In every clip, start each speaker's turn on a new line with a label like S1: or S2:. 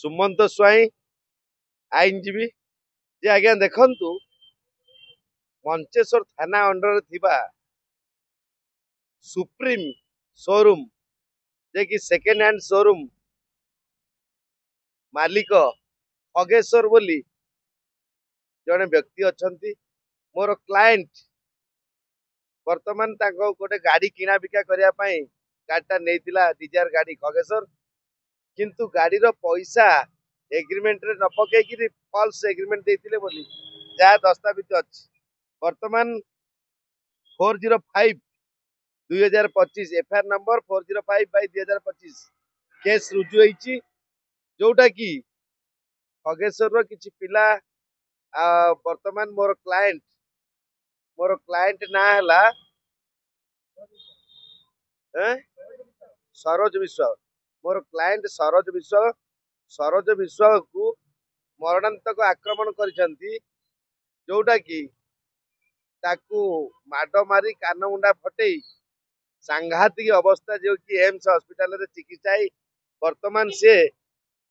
S1: ସୁମନ୍ତ ସ୍ୱାଇଁ, ଆଇନଜୀବୀ। ଯେ ଆଜ୍ଞା ଦେଖନ୍ତୁ, ମଞ୍ଚେଶ୍ୱର ଥାନା ଅଣ୍ଡରରେ ଥିବା ସୁପ୍ରିମ ସୋରୁମ୍, ଯିଏକି ସେକେଣ୍ଡ ହ୍ୟାଣ୍ଡ ସୋରୁମ୍ ମାଲିକ ଖଗେଶ୍ୱର ବୋଲି ଜଣେ ବ୍ୟକ୍ତି ଅଛନ୍ତି। ମୋର କ୍ଲାଏଣ୍ଟ ବର୍ତ୍ତମାନ ତାଙ୍କ ଗୋଟେ ଗାଡ଼ି କିଣା ବିକା କରିବା ପାଇଁ ଗାଡ଼ିଟା ନେଇଥିଲା, ଡିଜାୟାର ଗାଡ଼ି ଖଗେଶ୍ୱର, କିନ୍ତୁ ଗାଡ଼ିର ପଇସା ଏଗ୍ରିମେଣ୍ଟରେ ନ ପକେଇକିରି ଫଲ୍ସ ଏଗ୍ରିମେଣ୍ଟ ଦେଇଥିଲେ ବୋଲି ଯାହା ଦସ୍ତାବିଜ ଅଛି। ବର୍ତ୍ତମାନ 405 2025, ଏଫଆଇଆର ନମ୍ବର 405/2025 କେସ୍ ରୁଜୁ ହେଇଛି, ଯୋଉଟା କି ଖଗେଶ୍ୱରର କିଛି ପିଲା ବର୍ତ୍ତମାନ ମୋର କ୍ଲାଏଣ୍ଟ ନାଁ ହେଲା ସରୋଜ ବିଶ୍ୱାଳ। ମୋର କ୍ଲାଏଣ୍ଟ ସରୋଜ ବିଶ୍ୱାଳ, ସରୋଜ ବିଶ୍ୱାଳକୁ ମରଣାନ୍ତକ ଆକ୍ରମଣ କରିଛନ୍ତି, ଯୋଉଟା କି ତାକୁ ମାଡ଼ ମାରି କାନମୁଣ୍ଡା ଫଟେଇ ସାଂଘାତିକ ଅବସ୍ଥା, ଯେଉଁକି ଏମ୍ସ ହସ୍ପିଟାଲରେ ଚିକିତ୍ସା ହେଇ ବର୍ତ୍ତମାନ ସିଏ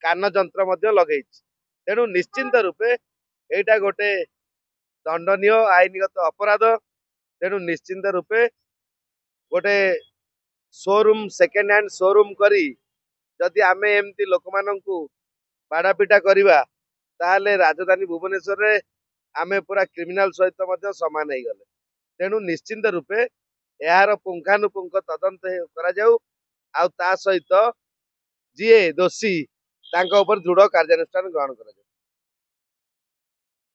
S1: କାନ ଯନ୍ତ୍ର ମଧ୍ୟ ଲଗେଇଛି। ତେଣୁ ନିଶ୍ଚିନ୍ତ ରୂପେ ଏଇଟା ଗୋଟେ ଦଣ୍ଡନୀୟ ଆଇନଗତ ଅପରାଧ। ତେଣୁ ନିଶ୍ଚିନ୍ତ ରୂପେ ଗୋଟେ ସୋରୁମ୍, ସେକେଣ୍ଡ ହ୍ୟାଣ୍ଡ ସୋରୁମ୍ କରି ଯଦି ଆମେ ଏମିତି ଲୋକମାନଙ୍କୁ ବାଡ଼ାପିଟା କରିବା, ତାହେଲେ ରାଜଧାନୀ ଭୁବନେଶ୍ୱରରେ ଆମେ ପୁରା କ୍ରିମିନାଲ ସହିତ ମଧ୍ୟ ସମାନ ହେଇଗଲେ। ତେଣୁ ନିଶ୍ଚିନ୍ତ ରୂପେ ଏହାର ପୁଙ୍ଖାନୁପୁଙ୍ଖ ତଦନ୍ତ କରାଯାଉ ଆଉ ତା ସହିତ ଯିଏ ଦୋଷୀ ତାଙ୍କ ଉପରେ ଦୃଢ଼ କାର୍ଯ୍ୟାନୁଷ୍ଠାନ ଗ୍ରହଣ କରାଯାଉ।